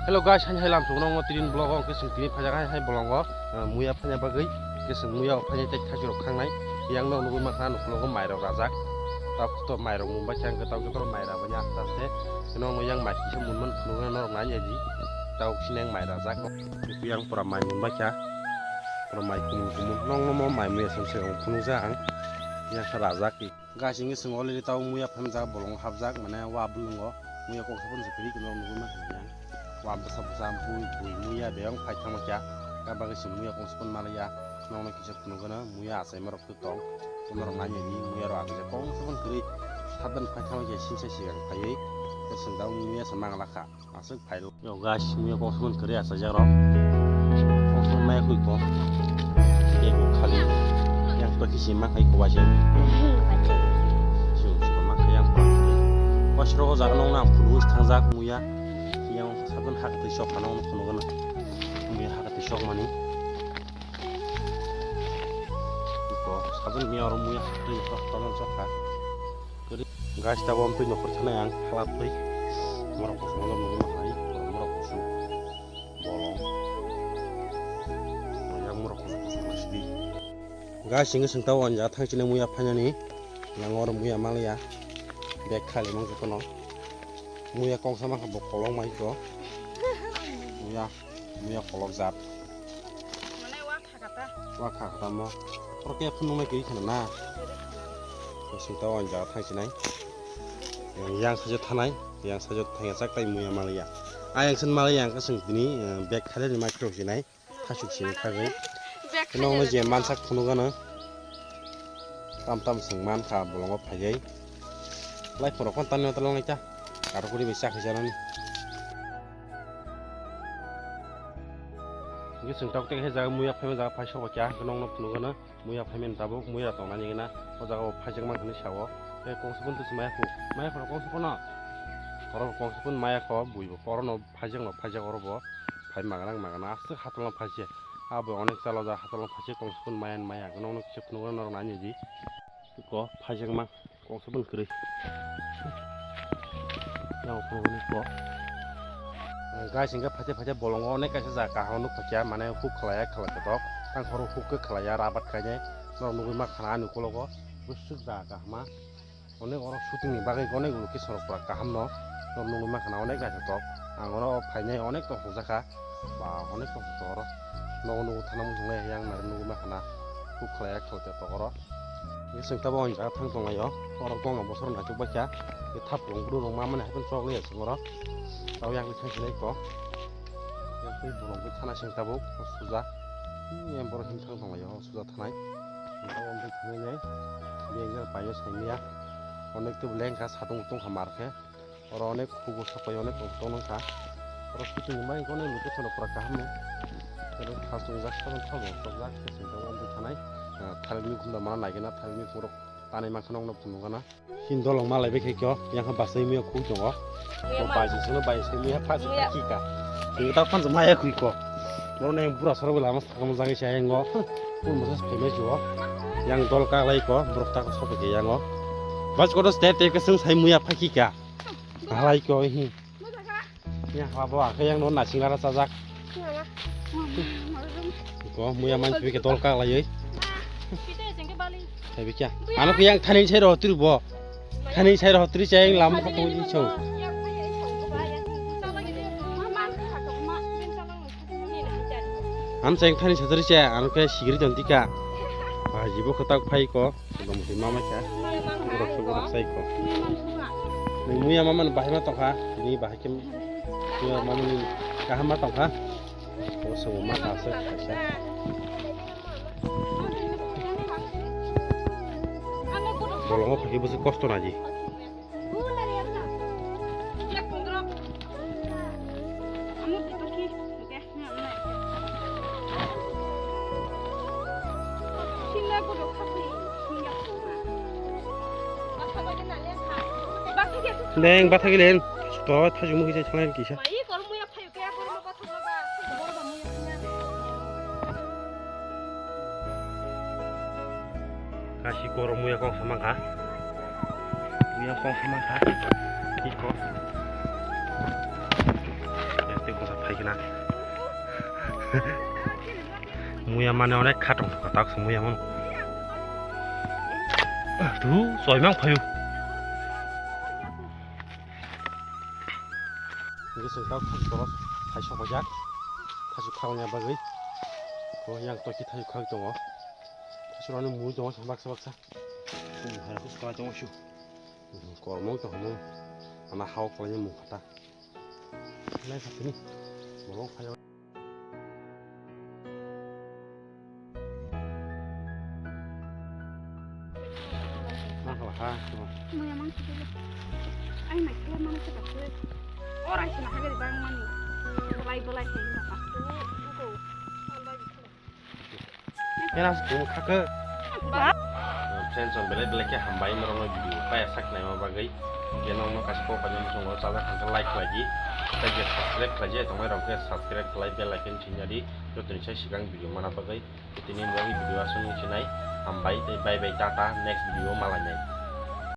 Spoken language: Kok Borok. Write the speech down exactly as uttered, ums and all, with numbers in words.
Hello guys, hai hai lam song nongo tinin vlog o, hwnkhe chwng tini phaijak hai hai bolongo, ah, muya phaina bagwi, hwnkhe chwng muya o phainai tei thaichirok khangnai, yang no nugwi mankha nukhulogo mairok rajak, tak to mairok mungbai khe ang tak joto mai rabani aste aste, nokno yang mai kisa munman phunukna norok nai di, tak sini yang mai rajak, yang pura mai mungbai kha, pura mai kumun kumun, nokno mo mai muya samse phunukjak ang, yang kha rajak. Guys, hwnkhe chwng already tabuk muya phaimjak, bolongo hapjak, mane wa bwlwngo muya kok saphang se kwrwi kwrwi nugwi mankha yang. Wa bwsa bwsa bui bui muya bebak phai thangma kya. Abagwi chwng muya kok saphang malaya. Nokno kisa phunukgwno muya achaima rok tong. Norok nai di muya rok achaima kok saphang kwrwi saphang phai thangma kya sinsa sigang phaiwi. Chwng tabuk muya se manglakha. Aswk phairok. Yo guys, muya kok saphang kwrwi achaijak rok. Kok saphang maya khui ko. Kebo khali. Yang to kisi ma khai ko waje. Siu siu ma khai yang pa. Wasro o jaga nong nang phulu thangjak muya. Yang saphang hak twi sok nong phunu gana. Muya hak twi sok mani. Ko saphang muya oro muya hak twi sok nong sok ha. Guys, tabuk twi nokhor thanai ang khlap twi. Morok kosom no nugwi hai, morok kosom. Bolong. Yang morok kosom kosom sidi. Guys, hwnkhe chwng tabuk ani jaga thang chini muya phainani. Yang oro muya maliya. Bag khali mang jotono. Muya kok sama kha bo kolok mai ko. Muya, muya kolok jat. Mane wa kha kata. Wa kha kata mo. Oro khe phunuk nai kiri khana na. Sing ta wan jaga thang sinai. Yang sajo thanai, yang sajo thang ya chak tai muya maliya. A yang sen maliya ang kasing tini, eh, bag khale ni mai khro sinai. Thasuk sini thagwi. Bag khale nokno je mansak phunuk gana. Tam tam sing man kha bolongo phaiwi. Lai phoro kon tanni hotel ngai ta. Karo kuri bai chakhi janani. Ngi sing tok tek he jaga muya phaima jaga phai sobo kya nokno phunuk gana. Muya phaimani tabuk muya tongnani gana o jaga o phaijak mankha hinwi sao. Tei kok saphang twi se maya khu, maya khu kok saphang no. Oro kok saphang maya kho bui bo oro no phaijak no phaijak oro bo. Phai magana magana aswk hatol no phaijak. Abo onek chalo ja hatol no phaijak kok saphang maya ni maya gana ono kisa phunuk gana norok nani di. Ko phaijak mang. Kok saphang kwrwi. Yang phunukni kok. Guys, hingke phaite phaite bolongo onek kaisa jaga kaham nukha kya, mane huk khlaiya khlai kotok. Tang khoro huk khe khlaiya rabat khainai. Norok nugwi mankha ani ukologo. Bwswk jaga kaham ma. Onek oro shooting ni bagwi onek location rok pura kaham no. Norok nugwi mankha onek naithotok. Ang oro phainai onek tong jakha. Ba, onek tong tongo oro. Nogo nogo thana muchunglai yang nari nugwi mankha na. Huk khlaiya khlai tongo oro. Bising tabuk ang jaga thang tonglaio. Oro gongma bosor naithok baikha. Tei thap rong bru rong mamani haikhe chok liya sing oro. Tabo yang thang sinai ko. Yang tei bolong bai thana sing tabuk suja. Yang borok him thang tonglaio suja thanai. Tabuk ang thang nai. Beng jang paio saimia. Onek tei lengkha satung tongkha mar khe. Oro onek hugo sapai onek tongo wngkha. Oro shooting ni bagwi onek location rok pura kaham no. Oro thas tongjak, sabon thas tongjak, thanai, ah, tharik ni khunda mana nai gana, tharik ni khunda tanai mankha nokno phunuk gana. Hin dolong malai bai khe kyo, yang ha basai miya khuk tongo. Bo bai sing solo bai sing miya phas khika. Tini ta phas maya khui ko. Oro neng bura soro lama sakam jagwi sa yang go. Pun masa phai mai jo. Yang dol ka lai ko, borok ta ko sobo ke yang go. Bas ko do step step ke sing sai muya phai khika. Halai ko hi. Ya habo akhe yang no nasing lara sajak. Ko muya man phi ke dol ka lai. Hai bikya. Ano ke yang thani sai ro tiri bo. Thani sai ro tiri chai lam kha tong ji chau. Am chai thani satri chai ano ke sigri jon tika. Ba jibo khatak phai ko. Sodom mutwi mama kha. Borok se borok sai ko. Nung muya mama ni bahai ma tongkha. Ni bahai khe muya mama ni kaham ma tongkha. O se ma kha se khaisa. Bolongo phai khe bwswk kosto naji. Leng bathagi leng. To thajumu kisa thanglai kisa. Kasi koro muya kok sama kha. Muya kok sama kha. Iko. Este kok Kena. Muya mane onek khatong thok tak muya mano. Tu soimang phayu. Ngi sengkak thok thok thai sok bajak. Thai sok khawnya bagwi. Ko yang toki thai khak tongo. Thai sok anu mui tongo baksa baksa. Sum hai ko kala tongo shu. Kormo to hono. Ana hao ko mu khata. Lai khatini. Bolong phayo. Mang khala ha. Muya mang khala. Ai mai khala mang khala. Ora sina hagari bang mani. Belai belai hai na. Kena sung khake. Friends, ang belai belai khe hambai norokno video paya sak naima bagwi. Khe nokno kaisa kok paijak muchungo chajak thangkhe like khlai di. Tei je subscribe khlai je tongmai rok khe subscribe khlai bell icon chingya di. Jotoni sai sikang video mana bagwi. Tini bagwi video aswk nung sinai. Hambai tei bye bye tata, next video malainai.